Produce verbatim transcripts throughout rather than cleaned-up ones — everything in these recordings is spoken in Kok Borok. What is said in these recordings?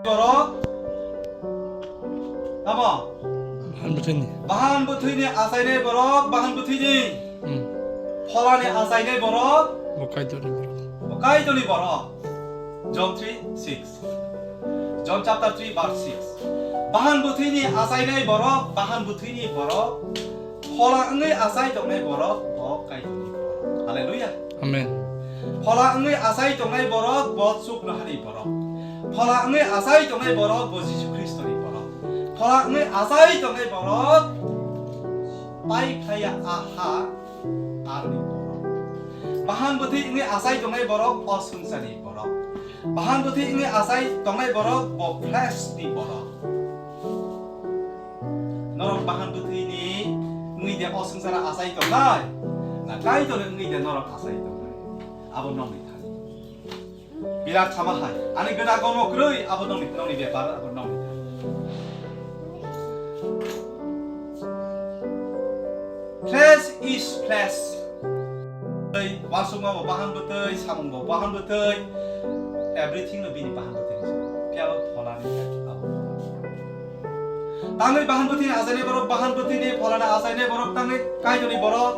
borok. Tamo? Bahan bwthwini. Bahan bwthwini achainai borok, bahan bwthwini. Hmm. Pholani achainai borok. Bo Kaitorni borok. Bo Kaitorni borok. John three six. John chapter three verse six. Bahan bwthwini achainai borok, bahan bwthwini borok. Phola wngwi achai tongnai borok, bo Kaitorni borok. Hallelujah. Amen. Phola wngwi achai tongnai borok, bo chuknohani borok. Phola wngwi achai tongnai borok, bo Jisu Khristoni borok. Phola wngwi achai tongnai borok, pai khlaiya aha aroni borok. Bahan bwthwi wngwi achai tongnai borok, o swngcharni borok. Bahan bwthwi wngwi achai tongnai borok, bo flesh ni borok. Norok bahan bwthwini wngwi de o swngcharo achai tongnai? Na Kaitor wngwi de norok achai tongnai? Abo nokni thani. Birat sama hai. Ani gana gono kwrwi, abo nokni, nokni bepar, abo nokni thani. Flesh is flesh. Tei uansukma bo bahan bwtwi, samung bo bahan bwtwi, everything no bini bahan bwtwi ni se. Phiya bo pholani abo. Tangwi bahan bwtwi ni achainai borok, bahan bwtwi ni pholana achainai borok, tangwi Kaitorni borok.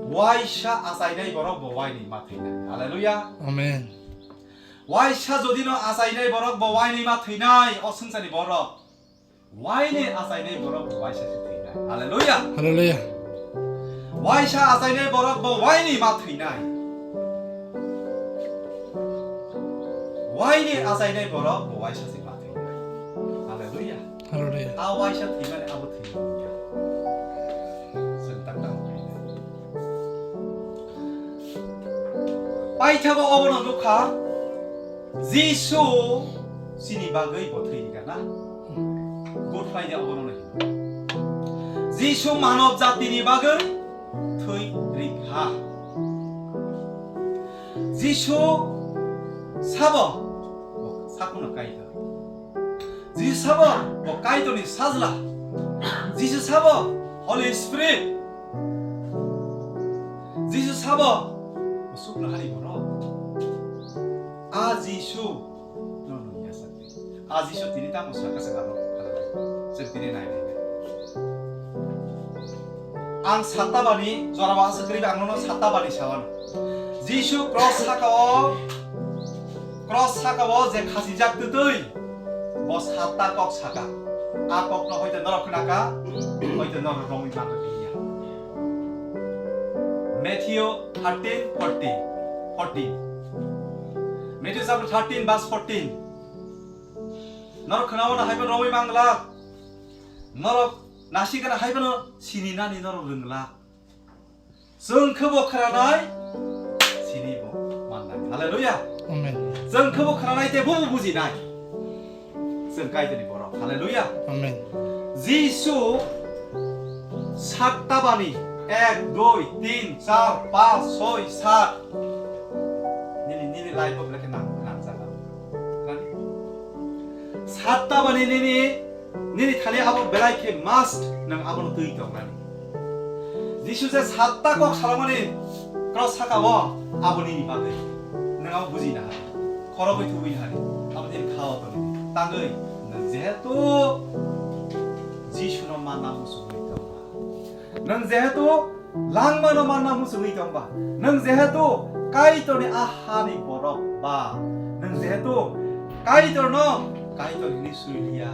Waisa achainai borok bo waini ma thwinai. Hallelujah. Amen. Waisa jodi no achainai borok bo waini ma thwinai, o swngcharni borok. Waini achainai borok bo waisa se thwinai. Hallelujah. Hallelujah. Waisa achainai borok bo waini ma thwinai. Waini achainai borok bo waisa se ma thwinai. Hallelujah. Hallelujah. A waisa thwimani abo thwimani ya. Chwng tak tak thwinai. Paithago obono nukha, Jisu chini bagwi bo thwi rikha na? Good Friday obono nai. Jisu manob jatini bagwi thwi rikha. Jisu sabo, sakuno Kaitor. Jisu sabo bo Kaitorni sajla. Jisu sabo Holy Spirit. Jisu sabo bo sukno hani borok. A Jisu no nungya sakni. A Jisu tini tamo saka saka ro. Chwng tini nai nai. Ang satta bani, jora ba aswk kwrwi ba ang nono satta bani sawano. Jisu cross saka o, cross saka o je khasijak twtwi, bo satta kok saka. A kok no hoite norok khna kha, hoite norok romwi manna phiya. Matthew thirteen fourteen, fourteen. Matthew chapter thirteen verse fourteen. Norok khna o na hai ba romwi mangla. Norok nasi kana hai ba no sini nani norok rwngla. Chwng khe bo khranai, sini bo mannai. Hallelujah. Amen. Chwng khe bo khranai tei bo bo bujinai. Chwng Kaitorni borok. Hallelujah. Amen. Jisu satta bani, ek, dui, tin, char, panch, soi, sat. Nini, nini life o belai khe nang, nang jaga. Kan? Satta bani nini Nini thani abo belai khe must, nwng abono twi tongnani. Jisu je satta kok salmani cross saka o, abo nini bagwi. Nwng abo buji na hari. Khorogwi thubui na hari. Abo nini khao tongwi. Tangwi nwng jehetu Jisu no manna muchungwi tongma. Nwng jehetu langmano manna muchungwi tongba, nwng jehetu Kaitorni a hani borok ba, nwng jehetu Kaitorno Kaitor hini suriya,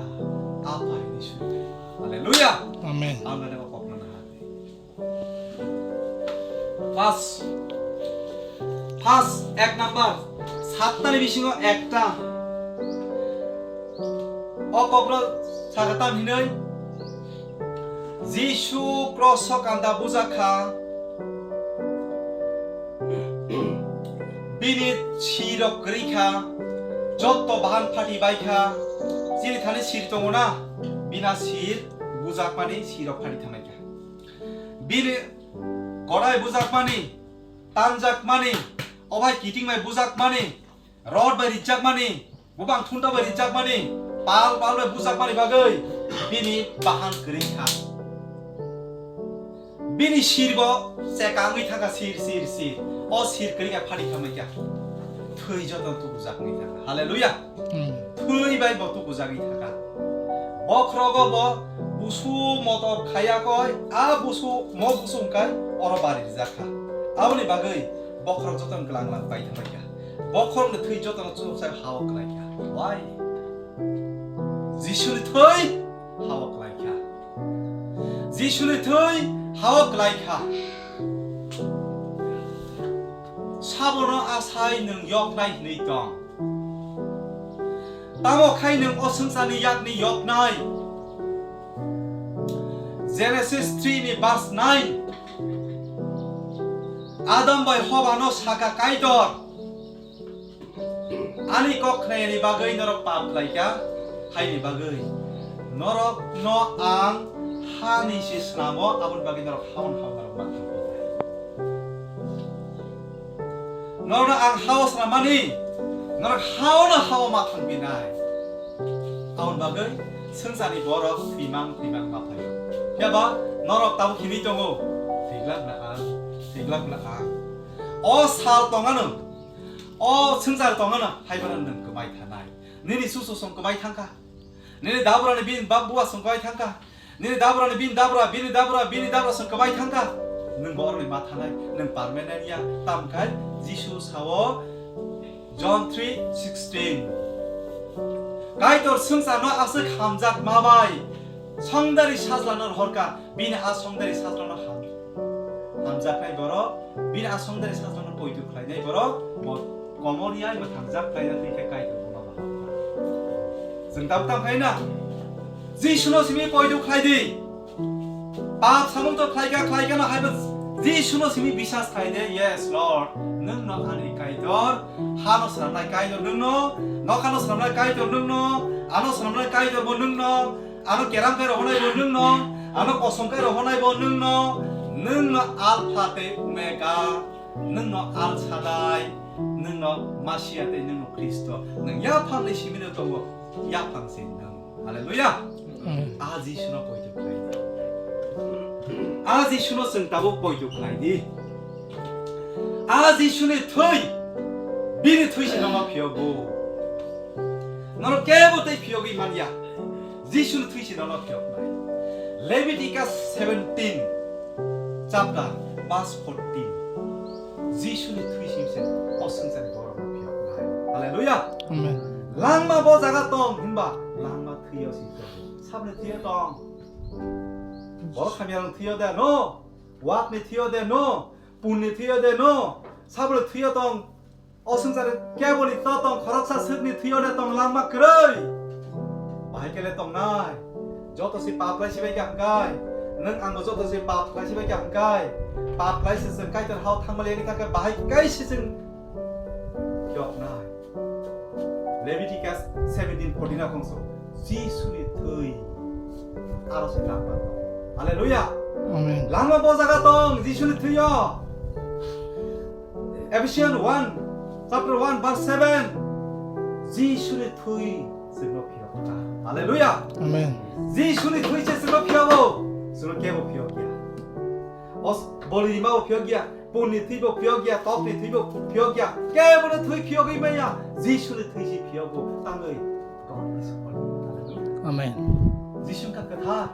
Apa hini suriya. Hallelujah. Amen. Ang nani o kokno naha. First, first ek number, sattani bisingo ekta. O kokno sakha tam hinwi, Jisu cross o kanda bujak kha, bini sirok kwrwi kha, jotto bahan phati bai kha, chini thani sir tongo na, bina sir bujakmani sirok phati thangnai kha. Bini kodai bujakmani, tanjakmani, obai kiting bai bujakmani, rod bai rijjakmani, bubang thunta bai rijjakmani, pal pal bai bujakmani bagwi bini bahan kwrwi kha. Bini sirbo chekangwi thangkha, sir, sir, sir. O sir kwrwi kha phani khamai kha. Thwi joto tukujakni thaka. Hallelujah. Hmm. Thwi bai bo tukujakni thaka. Bokhrogo bo busu motor khayakoi, a busu, mo busu wngkai oro bari rijak kha. Aboni bagwi bokhorok joto glang glang pai thangbai kha. Bokhorokni thwi jotono chuksa hao kwlai kha. Why? Jisuni thwi hao kwlai kha. Jisuni thwi hao kwlai kha. Sabono asai nwng yoknai hwnwi tong. Tamo khai nwng o swngcharni yakni yoknai. Genesis three ni verse nine. Adam bai Hobano saka Kaitor. Ani kok khnayani bagwi norok pap khlaikha, haini bagwi norokno ang hani se snamo, aboni bagwi norok haon haon norok ma thangpinai. Norokno ang hao snamani, norok haono hao ma thangpinai. Aboni bagwi swngcharni borok thwimang thwimang ma phaio. Phiya ba norok tabuk himwi tongo, thwiglak na ang, thwiglak na ang. O sal tongano, o swngchar tongano, hai phano nwng kwmai thanai. Nini susu song kwmai thangkha. Nini dabrani bini bab bua song kwmai thangkha. Nini dabrani bini dabra, bini dabra, bini dabra song kwmai thangkha. Nwng bo oroni ma thanai, nwng permanent ya. Tamkhai Jisu sao John three sixteen. Kaitor swngcharno aswk hamjak ma bai songdari sajlano rohorkha, bini a songdari sajlano ham-, hamjaknai borok, bini a songdari sajlano poito khlainai borok, bo komor ya eba thangjak khlaina thwi khe Kaitor bono bahai. Chwng tabuk tamo khaina? Jisuno simi poito khlai di. Pap samung to khlaika, khlaika no haibo Jisuno simi bisas khlai de. Yes, Lord. Nwng no ani Kaitor, hano swnamnai Kaitor nwng no, nokhano swnamnai Kaitor nwng no, ano swnamnai Kaitor bo nwng no, ano keram kai rohonai bo nwng no, ano kosom kai rohonai bo nwng no, nwng no Alpha tei Omega, nwng no Al Shaddai, nwng no Masia tei nwng no Khristo. Nwng yaphang ni simi no tongo, yaphang se nwng. Hallelujah. Amen. A Jisuno poito khlai di. A Jisuno chwng tabuk poito khlai di. A Jisuni thwi, bini thwi se nono phiyogo. Nono kebo tei phiyogwi manya. Jisuni thwi se nono phiyoknai. Leviticus seventeen chapter verse fourteen. Jisuni thwi se se o swngcharni borokno phiyoknai. Hallelujah. Amen. Langma bo jaga tong hinba langma thwiyo si tong. Sabni thwiyo tong. Borok hamyarang thwiyo de no. Wakni thwiyo de no. Punni thwiyo de no. Sabni thwiyo tong. O swngchar keboni to tong khoroksa swkni thwiyo de tong langma kwrwi. Bahai kele tongnai. Joto si pap lai sibai kha hwnkhe. Nwng angbo joto si pap lai sibai kha hwnkhe. Pap lai se chwng Kaitor hao thangmali ani thangkhe bahai kai se chwng khiyoknai. Leviticus seventeen fourteen a khongso. Jisuni thwi. Aro se langma tong. Hallelujah. Amen. Langma bo jaga tong, Jisuni thwiyo. Ephesians one, chapter one, verse seven. Jisuni thwi chwngno phiyokna. Hallelujah. Amen. Jisuni thwi se chwngno phiyokgo. Chwngno kebo phiyokya. Os boli rima bo phiyokya. Punni thwibo phiyokya, tokni thwibo phiyokya, kebono thwi phiyogwi maya, Jisuni thwi se phiyogo, tangwi God is holy. Hallelujah. Amen. Jisu wngkha kwthar.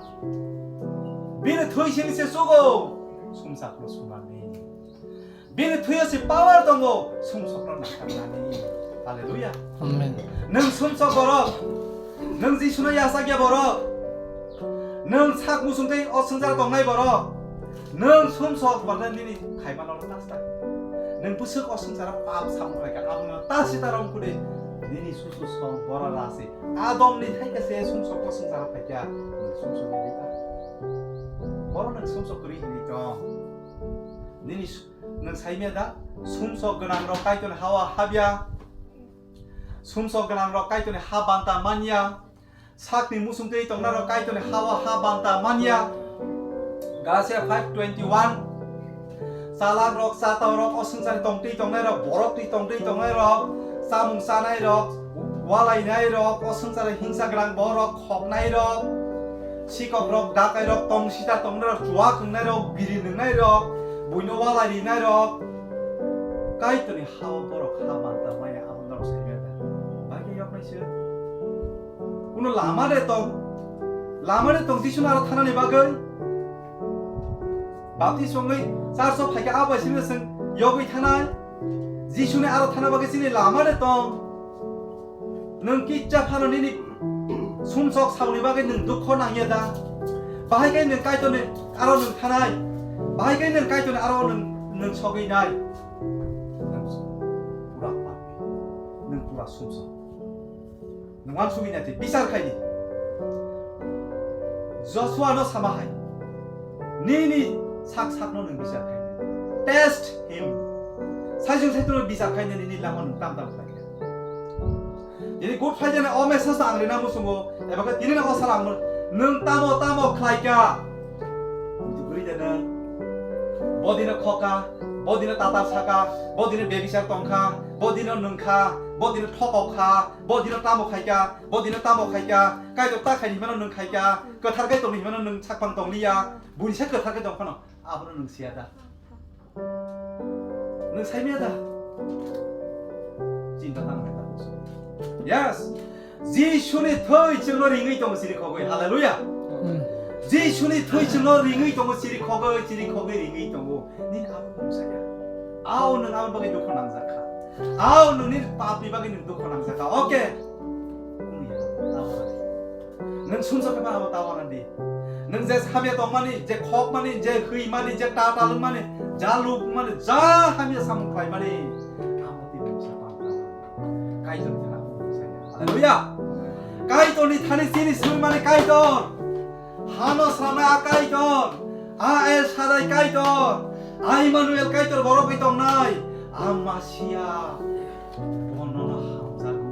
Bini thwi sini se sugo, sumsokno sumani. Bini thwiyo se power tongo, sumsokno nakarnani. Hallelujah. Amen. Nwng sumsok borok, nwng Jisuno yachakya borok, nwng sak muchungtwi o swngchar tongnai borok, nwng sumsok borok nini khaimano ta Nwng bwswk o swngcharo pap samung khlaikha, abono ta sita rong kudi. Nini susu song bora rasi. Adomni thaika se sumsok o swngcharo phaikha. Nwng sumsok ni rikha. Boro nwng sumsok kwrwi hinwi tong. Nini su-, nwng saimya da? Sumsok gwnang rok Kaitor hawa habya. Sumsok gwnang rok Kaitor ni ha banta manya. Sakni muchung twi tongnai rok Kaitorni ha-o ha banta manya. Galatia five twenty one. Chalak rok, chatao rok, o swngchar tong twi tongnai rok, borok twi tong twi tongnai rok, chamung chanai rok, walainai rok, o swngchar hingsa gwnang borok, khoknai rok, sikok rok, dakai rok, tong sita tongnai rok, chuwa kwngnai rok, biri nwngnai rok, buino walai rinai rok, Kaitorni ha-o borok ha banta manya. Kuno lama de tong, lama de tong Jisuni aro thanani bagwi. Baptisma wngwi church o phaikha, abo bai sini chwng yogwi thanai. Jisuni aro thana bagwi chini lama de tong. Nwng kicha phano nini sumsok sauni bagwi nwng dukho nangya da? Bahai khe nwng Kaitorni aro nwng thanai? Bahai khe nwng Kaitorni aro nwng, nwng sogwi nai? Nwng pura papi, nwng pura sumsok. Nwng uansugwi nai tei bichar khai di. Joshua no sama hai, nini sak sak no nwng bichar khai di. Test him. Saijwng saitwno bichar khai nini lama nwng tam tam khlai kha. Tini Good Friday ni o message ang rina musungo, eba khe tini o sal ang nwng tamo tamo khlai kha. Buji guri de nwng. Bodino khoka, bodino tatar saka, bodino bebichar tongkha, bodino nwngkha, bodino thokok kha, bodino tamo khaika, bodino tamo khaika, Kaitor ta khaini himano nwng khaika, kwthar Kaitorni himano nwng sakphang tongliya, buini se kwthar khe tongphano, abono nwng siya da? Nwng saimaya da? Chinta nang nai ta. Yes. Jisuni thwi chwngno ringwi tongo chirikhogwi. Hallelujah. Hmm. Jisuni thwi chwngno ringwi tongo chirikhogwi, chirikhogwi ringwi tongo. Nini abo mungsaya. Ao nwng abo bagwi dukho nangjakha. Ao nwngni papni bagwi nwng dukho nangjakha. Okay. Nwng sumsok khe abo ta wana di. Nwng je samya tongmani, je khokmani, je hwimani, je ta talwngmani, ja lukmani, ja hamya samung khlaimani, abo twi mungsa pam ta wana. Kaitorni thani mungsa ya. Hallelujah. Kaitorni thani chini swrwngmani Kaitor. Hano swnamnai a Kaitor. A El Shaddai Kaitor. A Emmanuel Kaitor borok bai tongnai. A Masia. Bono no hamjago.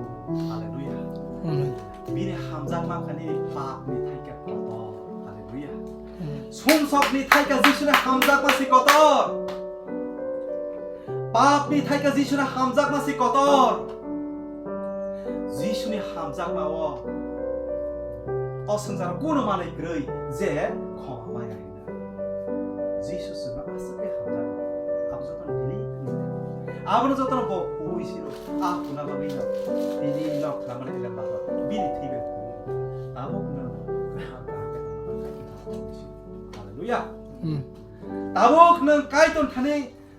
Hallelujah. Amen. Bini hamjakma kha nini papni thaika kotor. Hallelujah. Amen. Sumsokni thaika Jisuni hamjakma se kotor. Papni thaika Jisuni hamjakma se kotor. Jisuni hamjakma o o swngcharo kuno manwi kwrwi je khoma maya. Jisu chwngno aswk khe hamjakgo. Abo jotono bini thani thani. Abono jotono bo huui siro. A huna bagwi no. Bini nok klamani ila bahwa. Bini thwi bai huui. Tabuk nwng kaham kaham khe tongma khe kaham khe tongma khe. Hallelujah. Hmm. Tabuk nwng Kaitor thani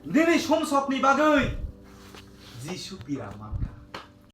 nini sumsokni bagwi Jisu pira man.